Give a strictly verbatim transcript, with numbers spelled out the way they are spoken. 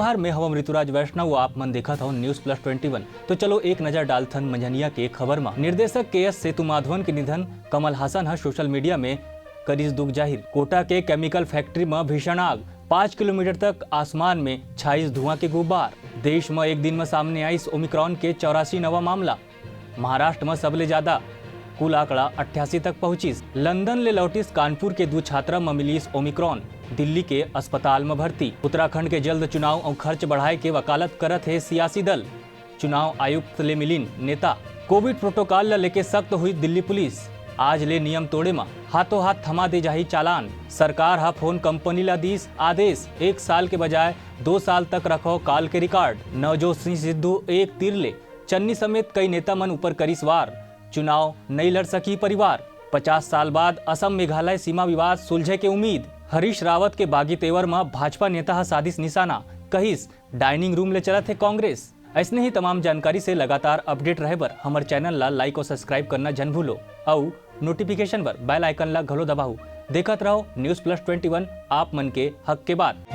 नमस्कार, मैं हवम ऋतुराज वैष्णव, आप मन देखत हव News Plus Twenty One। तो चलो एक नजर डालथन मंझनिया के खबर म। निर्देशक के एस सेतुमाधवन के निधन, कमल हासन ह सोशल मीडिया में करिस दुख जाहिर। कोटा के केमिकल फैक्ट्री म भीषण आग, पाँच किलोमीटर तक आसमान में छाइस धुआं के गुब्बार। देश म एक दिन म सामने आइस ओमिक्रॉन के चौरासी नवा मामला। महाराष्ट्र म सबले ज्यादा, कुल आंकड़ा अट्ठासी तक पहुंचिस। लंदन ले लौटिस कानपुर के दू छात्रा म मिलिस ओमिक्रॉन, दिल्ली के अस्पताल म भर्ती। उत्तराखंड के जल्द चुनाव अउ खर्च बढ़ाए के वकालत करत हे सियासी दल। चुनाव आयुक्त ले मिलिन नेता। कोविड प्रोटोकॉल ल लेके सख्त हुई दिल्ली पुलिस। आज ले नियम तोड़े म हाथों हाथ थमा दे जाही चालान। सरकार ह फोन कंपनी ल दिस आदेश, एक साल के बजाय दो साल तक रखो कॉल के रिकॉर्ड। नवजोत सिंह सिद्धू एक तीर ले चन्नी समेत कई नेता मन ऊपर करिस वार। चुनाव नइ लड़ सकी परिवार। पचास साल बाद असम मेघालय सीमा विवाद सुलझे के उम्मीद। हरीश रावत के बागी तेवर म भाजपा नेता ह साधिस निशाना, कहिस डाइनिंग रूम ले चलत हे कांग्रेस। अइसने ही तमाम जानकारी से लगातार अपडेट रहे बर हमर चैनल ला लाइक अउ सब्सक्राइब करना झन भूलो, अउ नोटिफिकेशन बर बेल आइकन ला घलो दबाहू। देखत रहो News Plus Twenty One, आप मन के हक के बात।